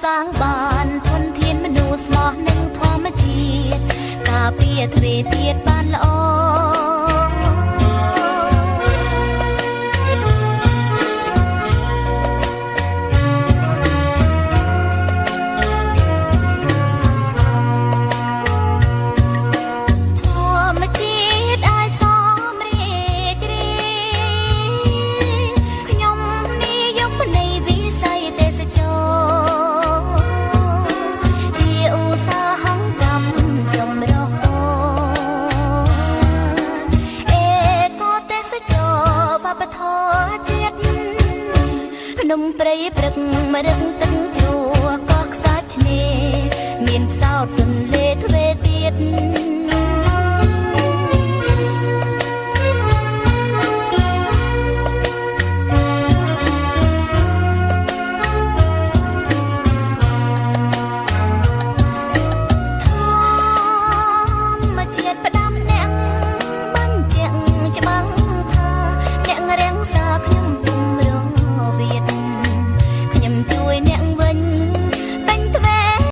សាងបានធនធានមនុស្សស្មោះនឹងធម្មជាតិការពារទ្វេទៀតបានល្អ ធម្មជាតិអាចសមរីករាយខ្ញុំនិយមនៃវិស័យទេសចរជាឧស្សាហកម្មចម្រុះអេកូទេសចរវប្បធម៌ជាតិភ្នំព្រៃព្រឹកមរឹកទឹកជ្រោះកោះខ្សាច់ឆ្នេរមានផ្សោតទន្លេទ្វេទៀត។